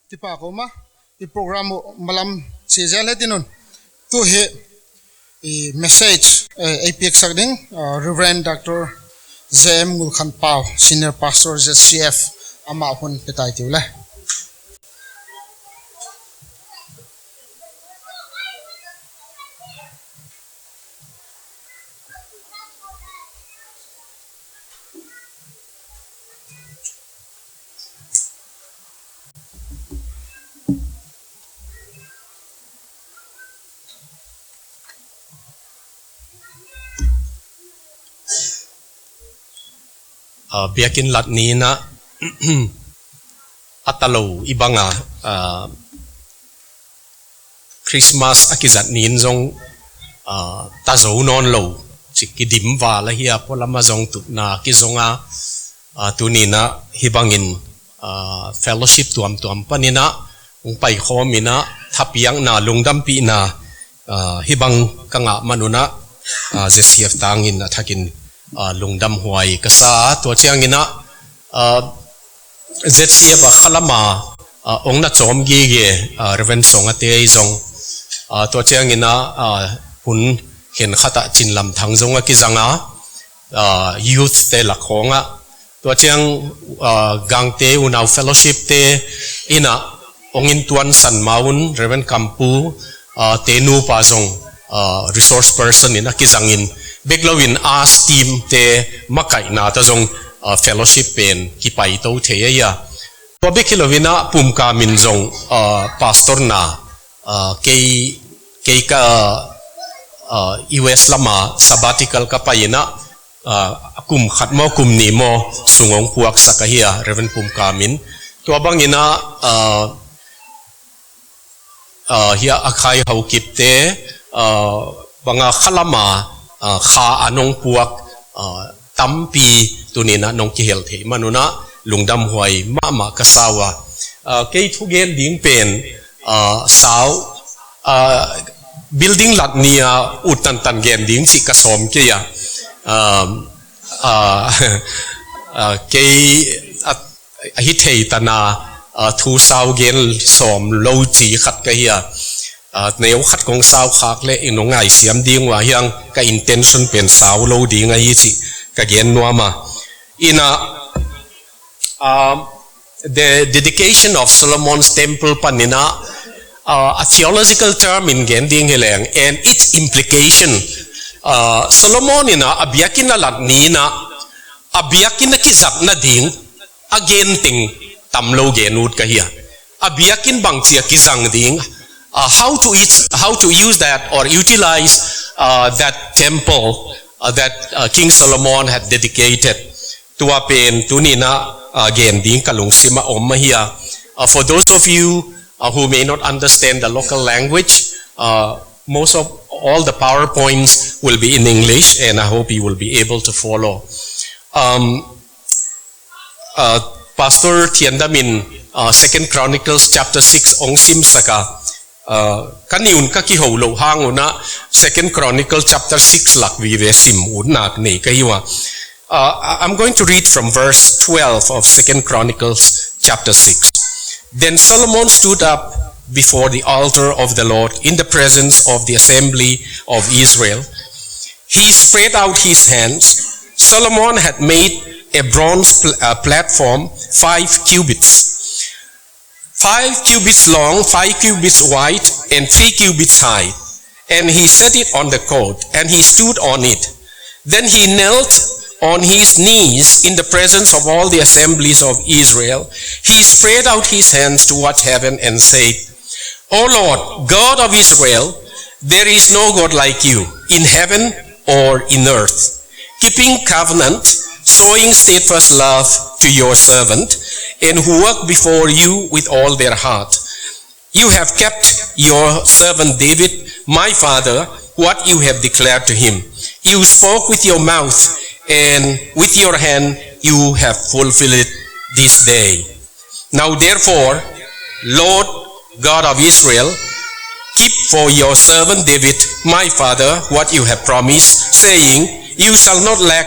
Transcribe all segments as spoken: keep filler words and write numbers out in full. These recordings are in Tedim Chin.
Kipak om a, i program uh malam cizel hetinun. Tu hi i message, eh, ei piaksak ding, ah, Reverend Doctor J M Ngulkhan Pau, Senior Pastor Z C F, amah hun petai tiu le. Ah, biakinn lat ni-in ah, a ta lo i bang a, ah, Christmas a kizat ni-in zong, ah, ta zo nawn lo, cik kidim val ahi a, pualam ah zong tutna kizong a, ah, tuni-in ah hih bangin, ah, fellowship tuamtuam panin ah hong paikhawm in ah, thapiakna, lungdampihna, ah, hih bang ka ngah man un ah, ah, Z C F tangin a thakin, ah, lungdam huai ka sa. Tua ciangin ah, ah, Z C F a khalam a, ah, hong na cawm gige, ah, Reverend Song a te ahi zong, ah, tua ciangin ah, ah, hun khen khat ah Cin Lam Thang zong a kizang a, ah, youth te lak khawng ah, tua ciang, ah, Gangte Unau Fellowship te in ah hong inntuan san ma un, Reverend Kampu, ah, te nupa zong, ah, resource person in a kizangin, bek lo in ARTS team te makaihna tawh zong, ah, fellowship pen kipaito thei ahi a. Tua bek hi lo in ah Pum Kam in zong, ah, pastor na, ah, kei, kei ka, ah, U S lam a sabbatical ka pai in ah, ah, a kum khat maw, kum nih maw sung hong puaksak ahi a, Reverend Pum Kam in. Tua bangin ah, ah, ah, hih a Khai Haokip te, ah, bang a khalam a, ah, kha an hong puak, ah, tampi tuni-in ah nong kihel theih man un ah lungdam huai mahmah ka sa uh a. Ah, kei thugen ding pen, ah, sau, ah, building lat ni-a ut tantan gen ding cih ka sawm kei a. Ah, ah, ah, kei a, a hi thei tan a, ah, thu sau gen sawm lo ci khat ka hi a. Ah, neu khat kong sau khak leh in hong ngaisiam ding uh a, hiang ka intention pen sau lo ding ahi cih ka gen nuam a. In ah, ah, the dedication of Solomon's temple panin ah, ah, a theological term in gen ding hi leng, and its implication, ah, Solomon in ah a biakinn a lat ni-in ah a biakinn a kizat nading a gen teng tam lo gen ut ka hi a. A biakinn bangci a kizang ding, uh, how to each, how to use that or utilize, uh, that temple, uh, that, uh, King Solomon had dedicated. Tua pen tuni-in ah, uh, gen ding ka lungsim ah om ahi a. Uh, for those of you, uh, who may not understand the local language, uh, most of all the PowerPoints will be in English, and I hope you will be able to follow. Um, uh, Pastor Thiandam in, uh, Second Chronicles chapter six hong simsak a, uh, ka niun ka kiho loh hang un ah Second Chronicles chapter six lak vive sim utna nei ka hi uh a. Uh, I- I'm going to read from verse twelve of Second Chronicles chapter six. Then Solomon stood up before the altar of the Lord in the presence of the assembly of Israel. He spread out his hands. Solomon had made a bronze pl- uh, platform five cubits, five cubits long, five cubits wide, and three cubits high. And he set it on the court, and he stood on it. Then he knelt on his knees in the presence of all the assemblies of Israel. He spread out his hands towards heaven and said, O Lord, God of Israel, there is no God like you in heaven or in earth, keeping covenant, showing steadfast love to your servant, and who work before you with all their heart. You have kept your servant David, my father, what you have declared to him. You spoke with your mouth, and with your hand you have fulfilled it this day. Now therefore, Lord God of Israel, keep for your servant David, my father, what you have promised, saying, You shall not lack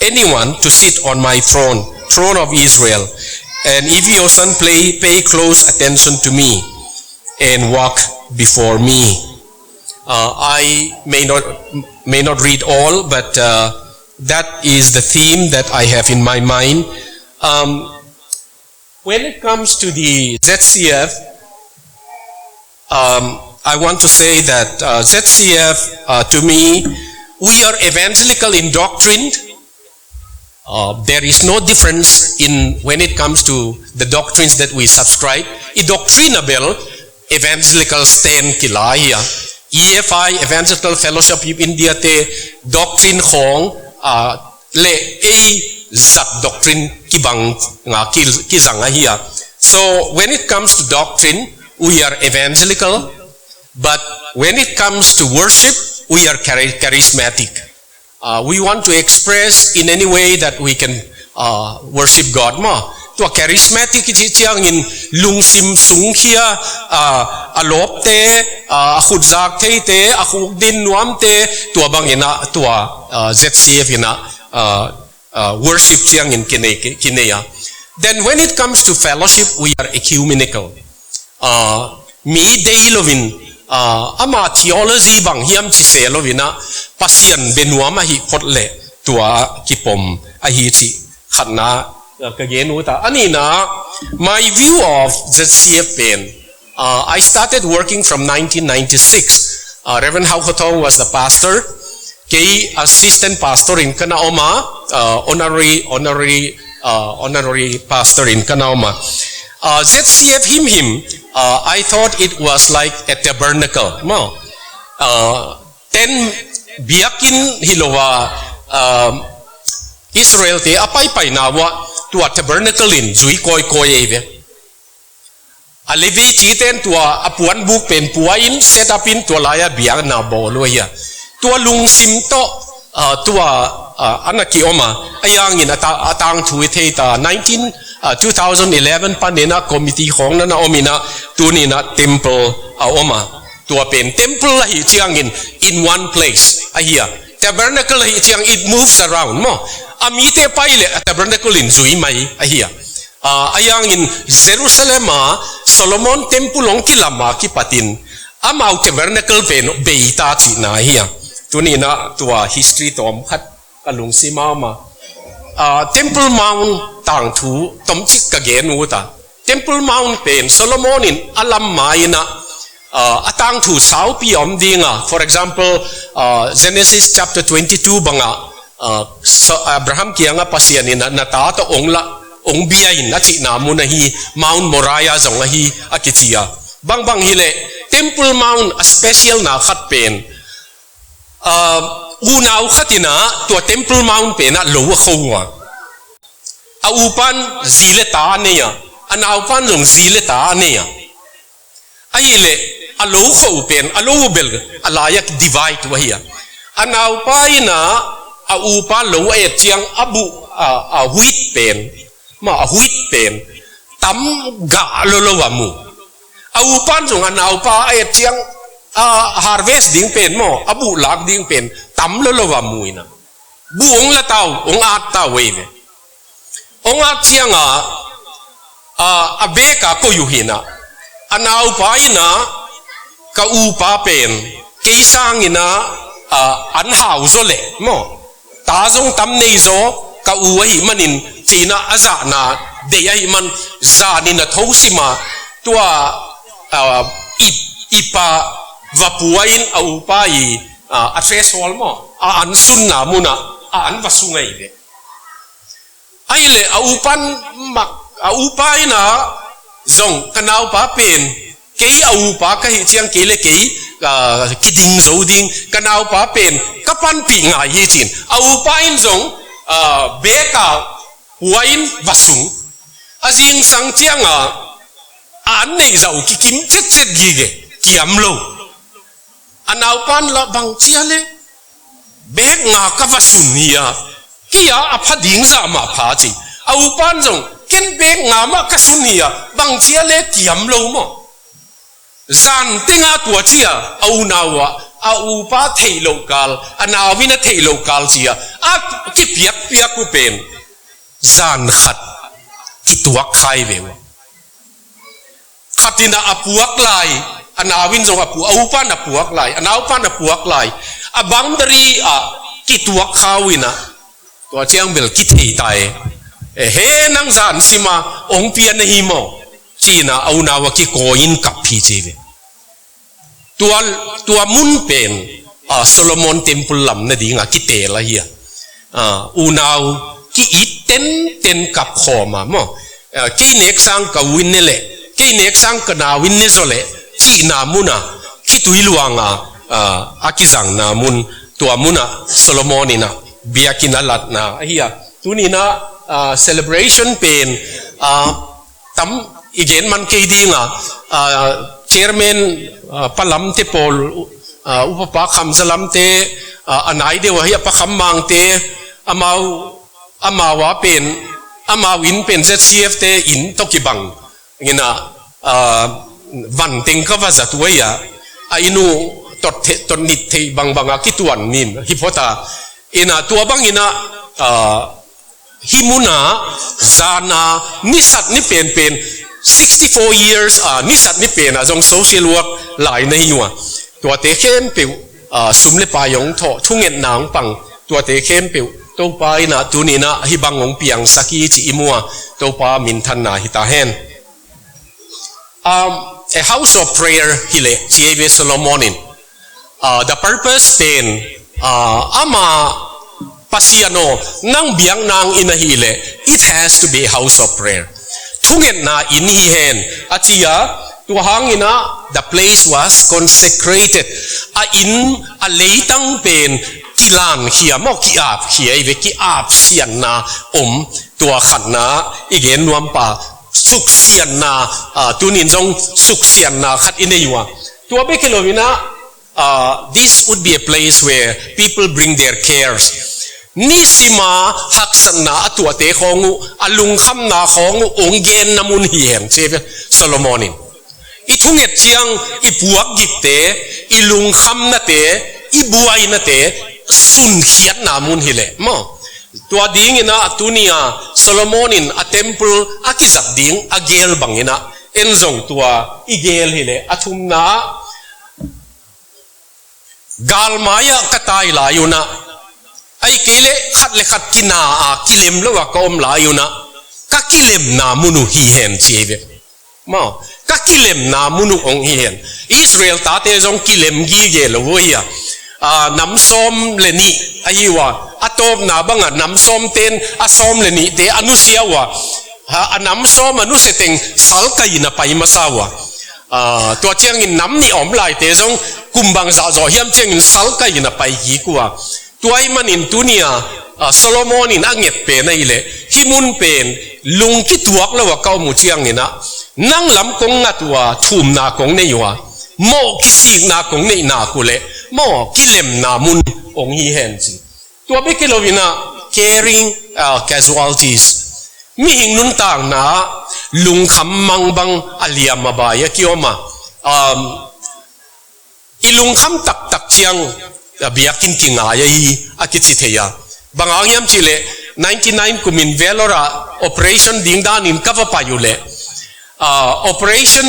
anyone to sit on my throne, throne of Israel, And if your son play, pay close attention to me and walk before me. Uh, I may not, may not read all, but uh, that is the theme that I have in my mind. Um, when it comes to the Z C F, um, I want to say that uh, Z C F, uh, to me, we are evangelical in doctrine. Uh, there is no difference in when it comes to the doctrines that we subscribe. I doctrine a bel evangelical stand kila hi a. E F I, Evangelical Fellowship of India te doctrine khong, uh, le ei zat doctrine kibang nga ki, kizang ahi a. So when it comes to doctrine, we are evangelical, but when it comes to worship, we are chari-, charismatic. Uh, we want to express in any way that we can uh, worship God maw. Tua charismatic i cih ciangin lungsim sungkhia, uh, a lawpte, uh, a khutzak theite, a khukdin nuamte, tua bangin ah tua uh, Z C F in ah uh, uh, worship ciangin kinei, kinei a. Then when it comes to fellowship, we are ecumenical. Uh, mi dei loin, uh, ama theology bang hiam ci se loin ah Pasian bia nuam ahi phot leh tua kipom ahi cih khatna, uh, ka gen ut a. A nihna, my view of Z C F pen, uh, I started working from nineteen ninety-six. Uh, Reverend Hau Kho Thawng was the pastor. Kei assistant pastor in ka na om a, uh, honorary, honorary, uh, honorary pastor in ka na om a. Uh, Z C F himhim, uh, I thought it was like a tabernacle maw. Uh, tent, biakinn hi lo a, uh, Israel te a paipaina uah tua tabernacle in zui kawikawi ei ve. A Levi cite in tua a puanbuk pen pua in set up in tua lai-ah biakna bawl uh ahi a. Tua lungsim tawh, uh, tua, uh, a na kiom a. Ahi hangin a ta-, a tangthu i thei ta. Nineteen, uh, two thousand eleven panin ah committee khong na na om in ah tuni in ah temple a om a. Tua pen temple ahih ciangin in one place ahi a. Tabernacle ahih ciang it moves around maw. A mite pai leh a tabernacle in zui mai ahi a. Ah, ahi hangin Jerusalem ah Solomon temple hong kilam a kipatin amau tabernacle pen bei ta cihna ahi a. Tuni in ah tua history tawm khat ka lungsim a om a. Ah, Temple Mount tangthu tomcik ka gen ut a. Temple Mount pen Solomon in a lam ma in ah, ah, a tangthu saupi a om ding a. For example, ah, Genesis chapter twenty-two bangah, ah, so, Abraham kiangah Pasian in ah na ta tawh hong la, hong bia in a cihna mun ahi, Mount Moriah zong ahi a kici a. Bangbang hileh Temple Mount a special na khat pen, ah, unau khat in ah tua Temple Mount pen ah lo a kho uh a. A upan zi le ta a nei a, a naupan zong zi le ta a nei a. Ahih leh a lo kho pen, a lo uh bel a lai-ah divide uh ahi a. A naupa in ah a upa lo a et ciang a buh, ah, a huit pen, ma a huit pen tam gah lolo a mu. A upan zong a naupa a et ciang, ah, harvest ding pen maw, a buh lak ding pen tam lolo a mu in ah buh hong la ta uh, hong at ta uh ei ve. Hong at ciang ah, ah, a bek a koih uh hi in ah, a naupa in ah ka upa pen kei sang in ah, ah, an hau zaw leh maw, ta zong tam nei zaw, ka u ahih manin ci in ah a zahna deih ahih man zan in a tho sim a, tua, ah, ip, ip a va pua in a upa i, ah, a threshold maw, a an sunna mun ah a an va sung ei ve. Ahih leh a upan mak, a upa in ah zong ka naupa pen kei a upa ka hih ciang kei le kei, ah, kiding zo ding, ka naupa pen ka panpih ngai hi ci in a upa in zong, ah, bek a pua in va sung. A zingsang ciang ah a an neih zah uh kikim cetcet gige, kiam lo. A naupan lah bang ci a le bek nga ka va sun hi a, kei a a pha ding zah mah pha ci. A upan zong ken bek nga mah ka sun hi a, bang ci a le kiam lo maw. Zan teng ah tua ci a, a unau ah a upa theih loh kal, a nau in a theih loh kal ci a, a kipiakpiak uh pen zan khat kituak khai ve uh. Khat in ah a puak lai, a nau in zong a puak, a upa in a puak lai, a naupa in a puak lai, a boundary ah kituak kha uh in ah, tua ciang bel kithei ta e. E, he nang zan sima ong pia na hi maw, ci-in ah a unau a kikawi in kap hi ci ve. Tua, tua mun pen, ah, Solomon temple lam nading a kiteel ahi a. Ah, unau ki-it tenten kap khawm a maw. Ah, kei nek sang ka u in ne leh, kei nek sang ka nau in ne zaw leh, cihna mun a, khitui luang a, ah, a kizangna mun, tua mun ah Solomon in ah biakinn a latna ahi a. Tuni in ah, ah, celebration pen, ah, tam i gen man kei ding a, ah, chairman, ah, Pa Lamte pawl, ah, upa Pa Kham Za Lamte, ah, a nai deuh ahi a Pa Kham Mangte, amau, amau a pen, amau inn pen Z C F te inn tawh kibang in ah, ah, van teng ka va zat uh ahi a, a inn uh tot the-, tot nit theih bangbang a kituan nin hi phot a, in ah tua bang in ah, ah, hih mun ah zan a, nisat ni penpen, sixty-four years a, nisat ni pen a zong social work lai na hi uh a. Tuate khempeuh, ah, sum le pai hong thawh, thungetna hong pang, tuate khempeuh Topa in ah tuni in ah hih bang hong piangsak hi cih i mu a, Topa minthanna hi ta hen. Um, a house of prayer hi leh, ci ei ve Solomon in. Uh, the purpose pen, uh, ama Pasian aw, nang biak nang inn ahih leh, it has to be a house of prayer. Thungetna inn hi hen, a ci a, tua hang in ah, the place was consecrated. A inn, a leitang pen, kilan khia maw, ki-ap khia ei ve, ki-ap sianna om, tua khatna, i gen nuam pa, suksianna, ah, tunin zong suksianna khat i nei uh a. Tua bek hi lo in ah, ah, this would be a place where people bring their cares. Nisima haksatna a tuahte khawng uh, a lungkhamna khawng uh, ong genna mun hi hen, ci ei ve Solomon in. I thunget ciang, i puak gikte, i lungkhamnate, i buainate, sunkhiatna mun hi leh maw. Tua ding in ah tuni a Solomon in a temple a kizat ding a gel bang in ah, en zong tua i gel hi leh a thumna ah, galmai ah ka tai lai un ah, ahih kei leh khat le khat kina a kilem lo a ka om lai un ah, ka kilemna mun uh hi hen, ci ei ve. Maw, ka kilemna mun uh ong hi hen. Israel tate zong kilem gige lo uh hi a. Ah, nam sawm le nih ahi uh a. A tawpna bang a nam sawm ten a sawm le nihte a nusia uh a. Ha, a nam sawm a nusia teng salkai in a pai masa uh a. Ah, tua ciangin nam nih a om laite zong kum bang zah zawh hiam ciangin salkai in a pai kik uh a. Tua ahih manin tuni a, ah, Solomon in a nget pen ahih leh, hih mun pen lung kituak lo a ka om uh ciangin ah, nang lam kong ngat uh a, thumna kong nei uh a, mawh kisikna kong neih nak uh leh, mawh kilemna mun ong hi hen, ci. Tua bek hi lo in ah, caring, ah, casualties. Mihing nuntakna ah lungkham mang bang a liam a bai a kiom a. Um, I lungkham taktak ciang, a, biakinn kingai ahi a kici thei a. Bang hang hiam cih leh, ninety nine kumin Vellore ah operation ding danin ka va pai uh leh, a, operation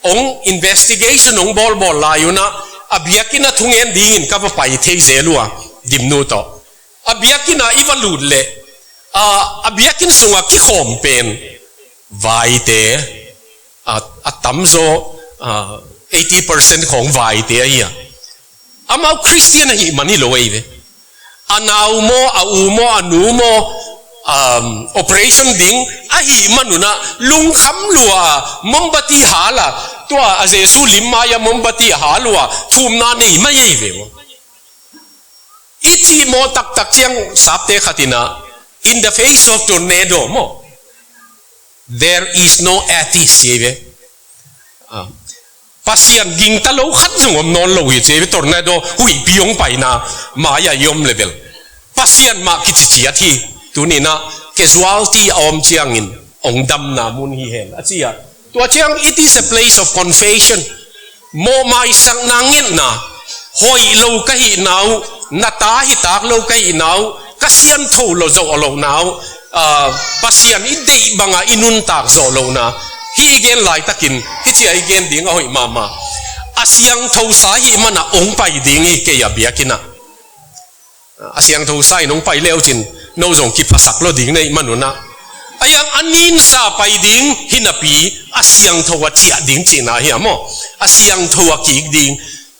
ong investigation ong bawlbawl lai un ah, a biakinn a thungen dingin ka va pai thei zel uh a, Dimnu tawh. A biakinn ah i va lut leh, a, a biakinn sungah kikhawm pen vaite, a, a tamzaw, a, eighty percent khawng vaite ahi a. Amau Khristian ahih man hi lo ahi ve. A nau maw, a u maw, a nu maw, um, operation ding ahih man un ah lungkham lua a, mombati hal a, tua a Jesu lim mai-ah mombati a hal uh a, thumna nei mai ahi ve maw. I cih maw taktak ciang sapte khat in ah, in the face of tornado maw, there is no atheist, ci ei ve. Ah. Pasian gingta lo khat zong om nawn lo hi, ci ei ve, tornado huihpi hong paina mai-ah i om leh bel. Pasian mah kici ciat hi, tuni in ah casualty a om ciangin ong damna mun hi hen, a ci a. Tua ciang, it is a place of confession. Mawh maisakna ngetna, hoih lo ka hihna uh, na ta hi tak lo ka hihna uh, ka siangtho lo zawh lohna uh, ah, Pasian i deih banga i nuntak zawh lohna, hih i gen laitakin hici-a i gen ding a hoih mahmah. A siangthosa ahih mana hong pai ding hi kei a biakinn ah. A siangthosa in hong pai leucin no zong kiphasak lo ding na hih manun ah, a hiang a ninsa pai ding hinapi a siangtho a ciah ding cihna hi a maw? A siangtho a kik ding.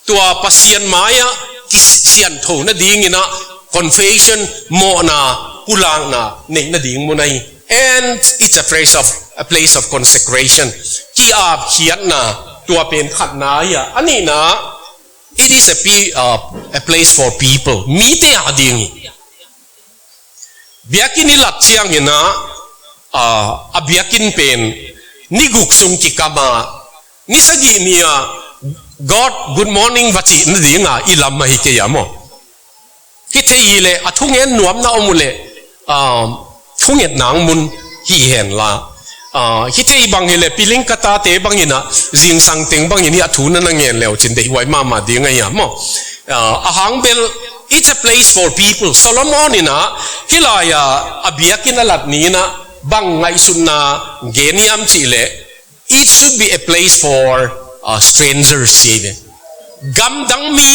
Tua Pasian mai-ah kisiantho nadingin ah confession, mawhna, pulakna neih nading mun ahi. And it's a place of, a place of consecration. Ki-apkhiatna, tua pen khatna hi a. A nihna, it is a, pe- uh, a place for people. Mite a ding hi. Biakinn i lat ciangin ah, ah, a biakinn pen ni guk sung kikam a, ni sagih ni-a God good morning va cih nadinga i lam ahi kei a maw? Hih thei hileh a thungen nuamna om uhleh, ah, thungetna hong mun hi henla. Ah, hih thei bang hileh piling ka tate bangin ah zingsang teng bangin hih a thu na na ngen leucin deihhuai mahmah ding ahi a maw? Ah, a hang bel, it's a place for people. Solomon in ah hih lai-a a biakinn a lat ni-in ah bang ngaihsutna gen hiam cihleh, it should be a place for, uh, strangers, ci hi ve. Gamdang mi,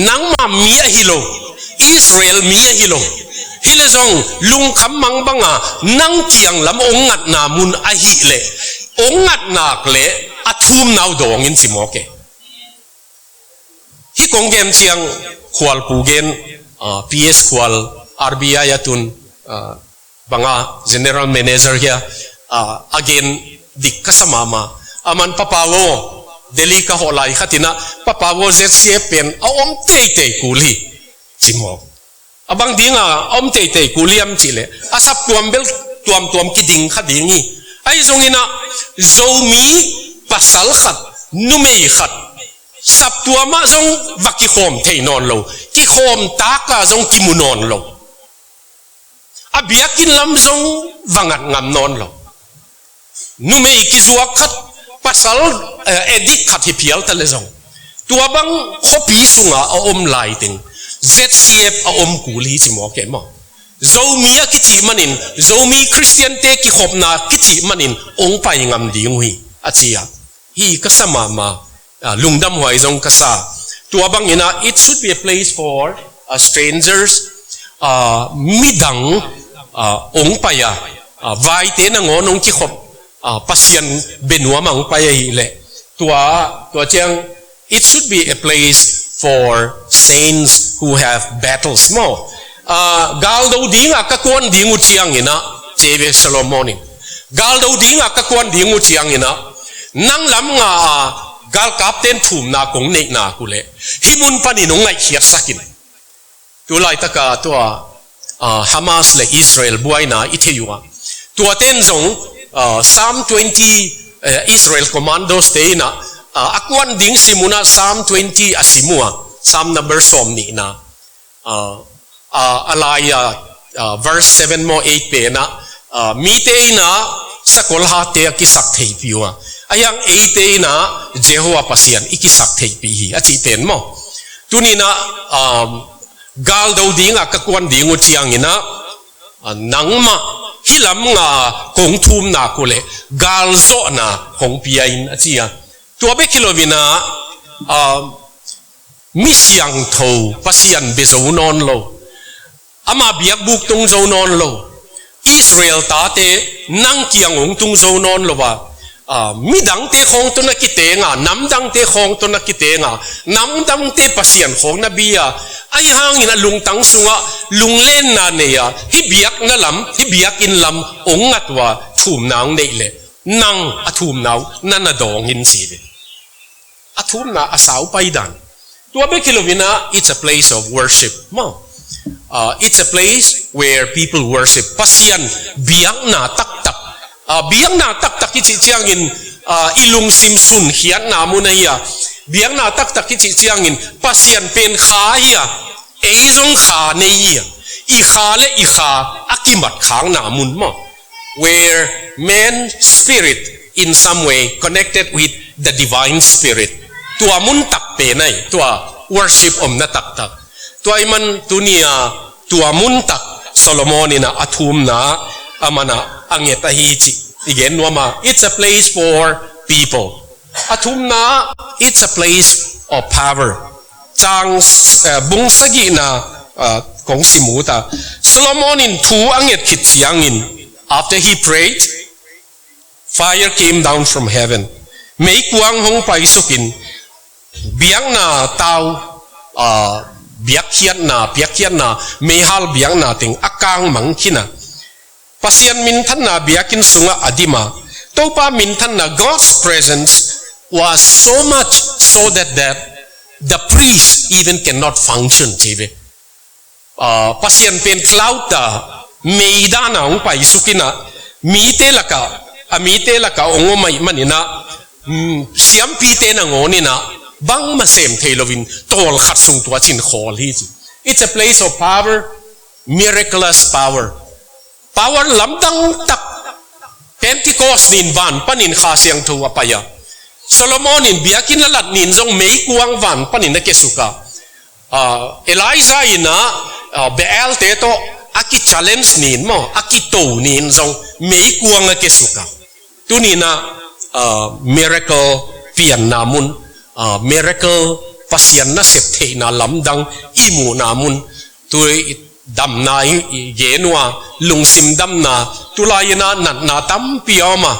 nangma mi ahi lo, Israel mi ahi lo, hileh zong lungkham mangbanga nang kiang lam hong ngatna mun ahih leh, hong ngat nak leh a thumna uh dawng in ci mawk e. Hih kong gen ciang Khual pu gen, ah, P S Khual, R B I a tun, ah, banga general manager hi a, ah, a gen dik ka sa mahmah. Aman, "Papa aw, Delhi ka hawh lai khat in ah, Papa aw, Z C F pen a om teitei kul hi," ci mawk. A bang dinga a om teitei kul hiam cihleh, a saptuam bel tuamtuam kiding kha ding hi. Ahi zongin ah Zomi pasal khat, numei khat, saptuam ah zong va kikhawm thei nawn lo, kikhawm taka zong kimu nawn lo, a biakinn lam zong va ngat ngam nawn lo. Numei kizuak khat, pasal, eh, addict khat hi phial ta leh zong, tua bang khuapi sunga a om lai teng Z C F a om kul hi ci mawk e maw? Zomi a kicih manin, Zomi Khristiante kikhopna kicih manin hong pai ngam ding uh hi, a ci a. Hih ka sa mahmah, ah, lungdamhuai zong ka sa. Tua bangin ah, it should be a place for, ah, strangers, ah, midang, ah, hong pai a, ah, vaite nangawn hong kikhop, ah, Pasian bia nuam ah hong pai ahih leh. Tua, tua ciang, it should be a place for saints who have battles maw. Ah, galdo dinga ka kuan ding uh ciangin ah, ci hi ve Solomon in. Galdo dinga ka kuan ding uh ciangin ah, nang lam nga a galkapten thumna kong neih nak uhleh, hih mun panin hong ngaihkhiatsak in. Tu laitaka tua, ah, Hamas le Israel buaina i thei uh a, tuaten zong, ah, Psalm twenty, eh, Israel commandos te in ah, ah, a kuan ding sim un ah Psalm twenty a sim uh a, Psalm number sawm nihna. Ah, ah, a lai-a, ah, verse seven maw eight pen ah, ah, mite in ah sakol hatte a kisak theihpih uh a, a hiang eite in ah Jehovah Pasian i kisak theihpih hi a cih pen maw? Tuni-in ah, um, galdo dinga ka kuan ding uh ciangin ah, ah, nangmah hih lam nga kong thum nak uhleh galzawhna hong pia in a ci a. Tua bek hi loin ah, ah, mi siangtho Pasian bia zo nawn lo, ama biakbuk tung zo nawn lo Israel tate nang kiang hong tung zo nawn lo a, ah, midangte khawng tawh na kiteng a, namdangte khawng tawh na kiteng a, namdangte Pasian khawng na bia, ahi hangin a lungtang sungah lunglenna nei a, hih biakna lam, hih biakinn lam hong ngat uh a, thumna hong neih leh nang a thumna uh na na dawng in ci hi. A thumna a sau pai dan. Tua bek hi loin ah, it's a place of worship maw? Ah, it's a place where people worship. Pasian biakna taktak. Ah, biakna taktak i cih ciangin, ah, i lungsim sunkhiatna mun ahi a. Biakna taktak i cih ciangin Pasian pen kha ahi a, ei zong kha nei hi a, i kha le i kha a kimat khakna mun maw? Where man's spirit in some way connected with the divine spirit. Tua mun tak pen ahi, tua worship omna taktak. Tua ahih man tuni-a tua mun tak Solomon in a, a thumna a man a, a nget ahi cih i gen nuam a, it's a place for people. A thumna, it's a place of power. Cang, eh, bung sagihna, eh, kong sim ut a, Solomon in thu a nget khit ciangin, after he prayed, fire came down from heaven. Meikuang hong paisukin, biakna tau, ah, biakkhiatna, biakkhiatna, meihal biakna teng a kangmang khin a, Pasian minthanna biakinn sungah a dim a, Topa minthanna, God's presence was so much so that, that the priest even cannot function, ci ve. Ah, Pasian pen cloud a, mei dan a hong paisuk in a, mite lakah, a mite lakah hong om ahih manin a, mm, siampite nangawn in a, bangmah sem thei loin, tawlkhat sung tua cin khawl hi ci. It's a place of power, miraculous power. Power lamdang tak, Pentecost ni-in van panin Kha Siangtho a pai a, Solomon in biakinn a lat ni-in zong meikuang van panin a kiasuk a, ah, Elijah in a, ah, Baal-te tawh a ki-challenge ni-in maw, a kito ni-in zong meikuang a kiasuk a. Tuni-in a, ah, miracle pianna mun, ah, miracle, Pasian nasep theihna lamdang i muhna mun, tui damna i, i gen uh a, lungsim damna, tulai-in a natna tampi a om a,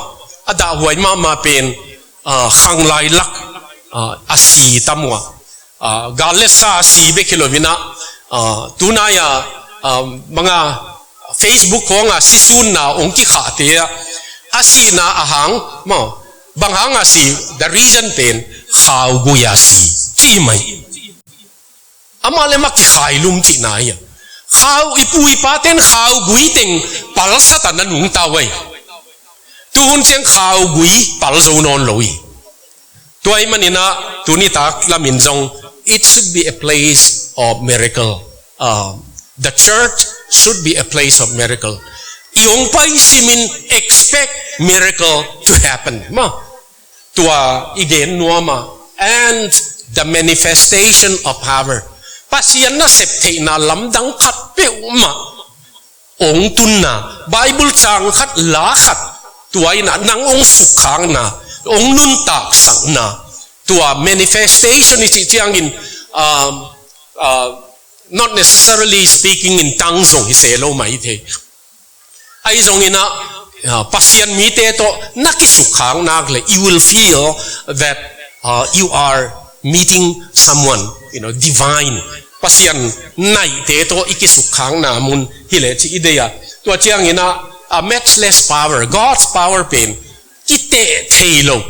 a dahhuai mahmah pen, ah, khanglai lak, ah, a si tam uh a, ah, gal le sa a si bek hi loin a, ah, tunai a, ah, bang a Facebook khawng a sisunna hong kikhahte a, a sihna a hang maw, bang hang a si, the reason pen khaugui a si, ci mai. Amah le amah kikhailum cihna hi a. Khau, i pu i pate'n khaugui teng palsat a na nungta uh ei. Tuhun ciang khaugui pal zo nawn lo hi. Tua ahih manin a, tuni tak lamin zong, it should be a place of miracle. Um, the church should be a place of miracle. I hong pai simin expect miracle to happen. Maw. Tua i gen nuam a, and the manifestation of power. Pasian nasep theihna lamdang khat peuhmah hong tunna, Bible cang khat, la khat, tua in a nang hong sukkhakna, hong nuntaksakna, tua manifestation i cih ciangin, um, uh, not necessarily speaking in tongues zong hi se lo mah hi thei. Ahi zongin a, ah, Pasian mite tawh na kisukkhak nak leh, you will feel that, ah, you are meeting someone, you know, divine. Pasian naihte tawh i kisukkhakna mun hi leh ci i deih a. Tua ciangin a, a matchless power, God's power pen, kiteh thei lo,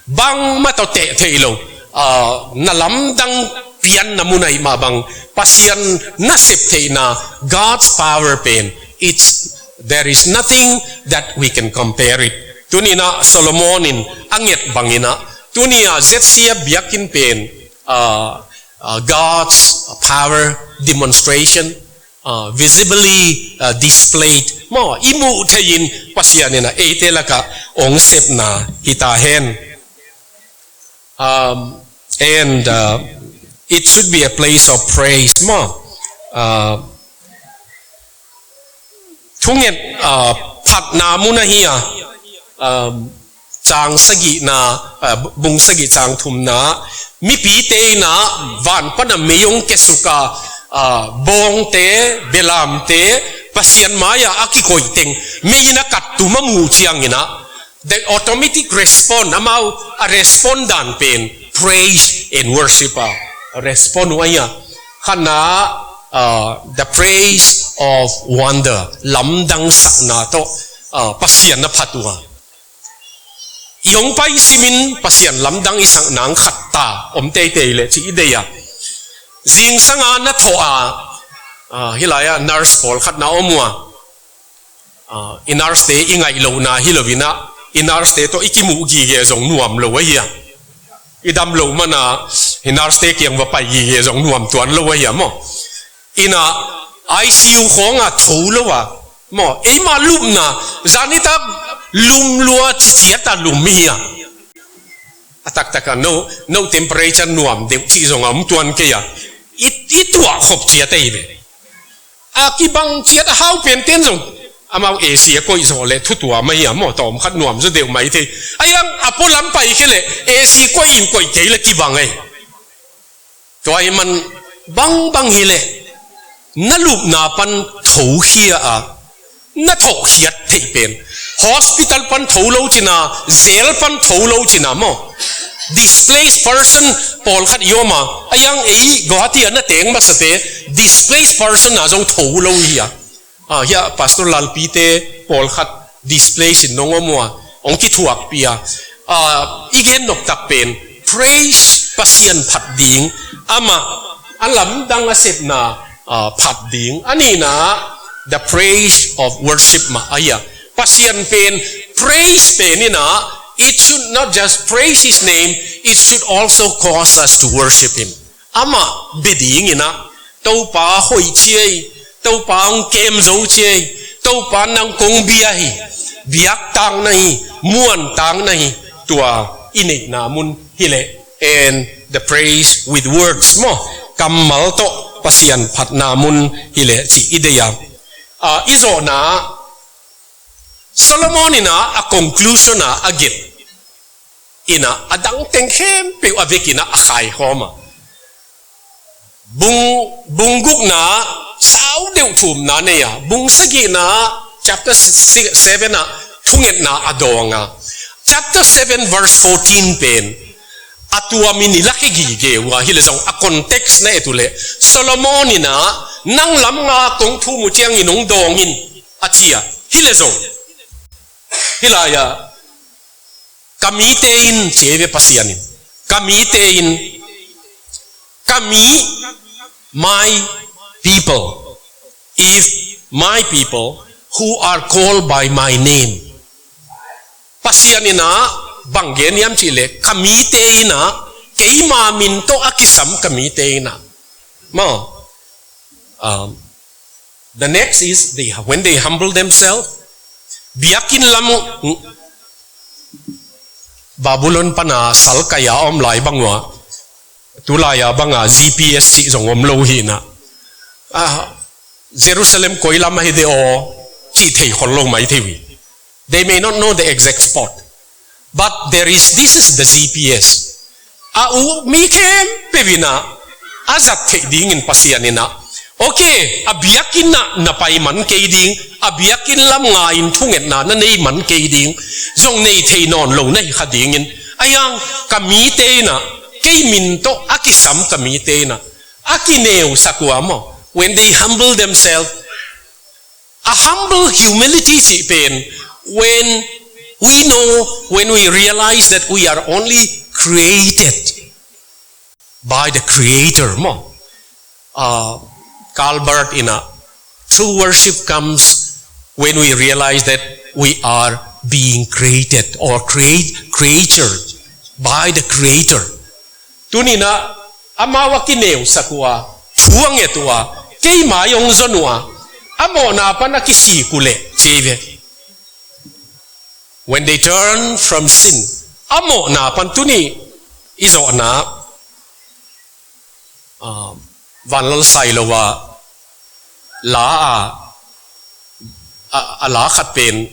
bangmah tawh teh thei lo, ah, na lamdang pianna mun ahih mah bang, Pasian nasep theihna, God's power pen, it's, there is nothing that we can compare it. Tuni-in a Solomon in a nget bangin a, tuni a Z C F biakinn pen, ah, ah, God's power demonstration, ah, visibly, ah, displayed. Maw, i muh thei-in Pasian in a eite lakah hong sepna hi ta hen. Um, and, uh, it should be a place of praise. Maw, uh, thunget, uh, phatna mun ahi a, um, cang sagihna, ah, bung sagih cang thumna, mipite in a van pan a mei hong kiasuk a, ah, bawngte, belamte, Pasian mai-ah a kikoih teng, mei in a kat tum a muh ciangin a, the automatic response, amau a respond dan pen, praise and worship a respond uh ahi a. Khatna, ah, the praise of wonder, lamdang sakna tawh, ah, Pasian na phat uh a. I hong pai simin Pasian lamdang i sak nang khat ta om teitei leh ci i deih a. Zingsang a na thawh a, ah, hih lai-ah nurse pawlkhat na om uh a. Ah, i nurse-te i ngaih lohna hi loin a, i nurse-te tawh i kimuh gige zong nuam lo ahi a. I dam loh man a, i nurse-te kiang va pai gige zong nuam tuan lo ahi a maw. In a, I C U khawng a tho lo a, maw, eimah lupna, zanitak lum lua ciciat a lum hi a. A taktak a no, no temperature nuam deuh cih zong a om tuan kei a. I, i tuah khop ciat ahi ve. A kibang ciat a hau pen ten zong amau A C a koih zawh leh thutuam ahi a maw, tawmkhat nuam zaw deuh mai thei. A iang a pualam pai khia leh A C koih in koih kei leh kibang ei. Tua ahih man bangbang hi leh na lupna pan thokhia a, na thohkhiat theih pen, hospital pan tho lo cina, jail pan tho lo cina maw, displaced person pawlkhat i om a, a iang ei Guwahati a na teng masate displaced person a zong tho lo hi a. Ah, hia Pastor Lalpite pawlkhat displaced in nong om uh a, hong kithuakpih a. Ah, i gen noptak pen praise, Pasian phat ding, amah a lamdang a sepna, ah, phat ding. A nihna, the praise of worship mah ahi a. Pasian pen praise pen in a, it should not just praise his name, it should also cause us to worship him. Amah bia ding in a, Topa hoih ci ei, Topa hong kem zo ci ei, Topa nang kong bia hi, biak tang na hi, muan tang na hi, tua i neihna mun hi leh, and the praise with words maw, kammal tawh Pasian phatna mun hi leh cih i deih a. Ah, i zawhna, Solomon in a, a conclusion a, a gelh in a, a dang teng khempeuh a vek in a, a khaikhawm a. Bung, bung gukna sau deuh thumna nei a, bung sagihna chapter six, seven a thungetna a dawng a. Chapter seven verse fourteen pen a tuam in i la khia gige uh a, hi leh zong a context na et uh leh Solomon in a, nang lam nga kong thum uh ciangin hong dawng in a ci a, hi leh zong hi lai a, ka mite in, ci ei ve Pasian in, ka mite in, ka mi, my people, if my people who are called by my name. Pasian in a bang gen hiam cih leh, ka mite in a keima min tawh a kisam ka mite in a. Maw. Um, the next is they, when they humble themselves, biakinn lam, Babylon pan a salkai a om lai bang uh a, tu lai a bang a G P S cih zong om lo hi in a. Ah, Jerusalem koi lam ahi de aw, cih thei khol lo mai thei uh hi. They may not know the exact spot. But there is, this is the G P S. A uh mi khempeuh in a, a zat theih dingin Pasian in a, okay, a biakinn ah na pai man kei ding, a biakinn lam nga in thungetna na nei man kei ding, zong nei thei nawn lo na hi kha dingin, a iang ka mite in a, kei min tawh a kisam ka mite in a, a kineusak uh a maw. When they humble themselves, a humble humility cih pen, when we know, when we realize that we are only created by the Creator maw. Uh, Karl Barth in a, true worship comes when we realize that we are being created or create, creature by the Creator. Tuni in a, amau a kineusak uh a, thu a nget uh a, keima hong zon uh a, a mawhna pan a kisik uh leh, ci ei ve. When they turn from sin, a mawhna pan tuni i zawhna, ah, Vanlal Sailo a la a, a, a la khat pen,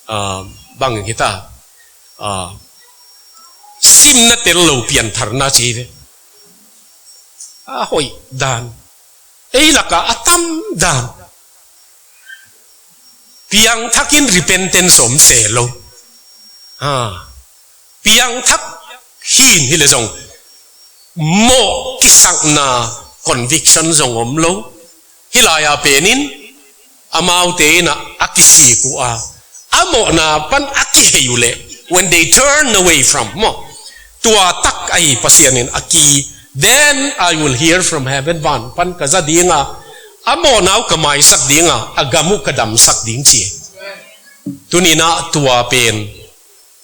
ah, bang hi ta, ah, simna tel lo piantharna ci ei ve. A hoih dan. Ei lak a a tam dan. Piangthak in repentance om se lo. Ah. Piangthak hi in hi leh zong mawh kisakna conviction zong om lo. Hi lai a pen in amaute in a, a kisik uh a, a mawhna pan a kihei uh leh, when they turn away from, maw, tua tak ahi Pasian in a ki, then I will hear from heaven, van pan ka za ding a, a mawhna uh ka maisak ding a, a gam uh ka damsak ding ci. Tuni in a tua pen,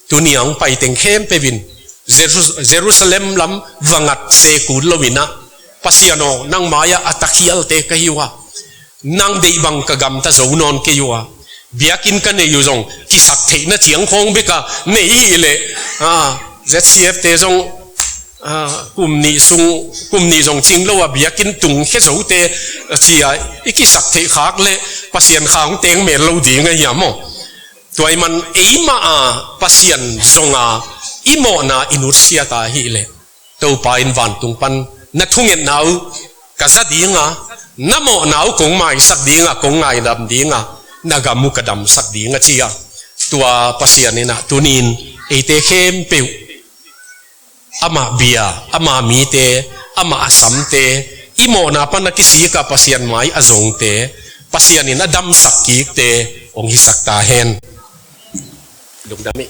tuni a hong pai teng khempeuh in Jeru-, Jerusalem lam va ngat se kul lo in a, Pasian aw, nang mai ah a takhialte ka hi uh a, nang deih bang ka gamta zo nawn kei uh a, biakinn ka nei uh zong kisak theihna ciang khawng bek a nei hi leh, ah, Z C F te zong ah, kum nih sung, kum nih zong cing lo a biakinn tungkhia zote, a ci a, i kisak theih khak leh Pasian kha hong teng mel lo ding a hiam aw. Tua ahih man eimah a Pasian zong a i mawhna i nutsiat a hih leh, Topa in vantung pan na thungetna uh ka za ding a, na mawhna uh kong maisak ding a, kong ngaidam ding a, na gam uh ka damsak ding a ci a. Tua Pasian in ah tuni-in eite khempeuh amah bia, amah mite, amah a samte, i mawhna pan a kisik a Pasian mai a zongte, Pasian in a damsak kikte hong hisak ta hen. Lungdam hi.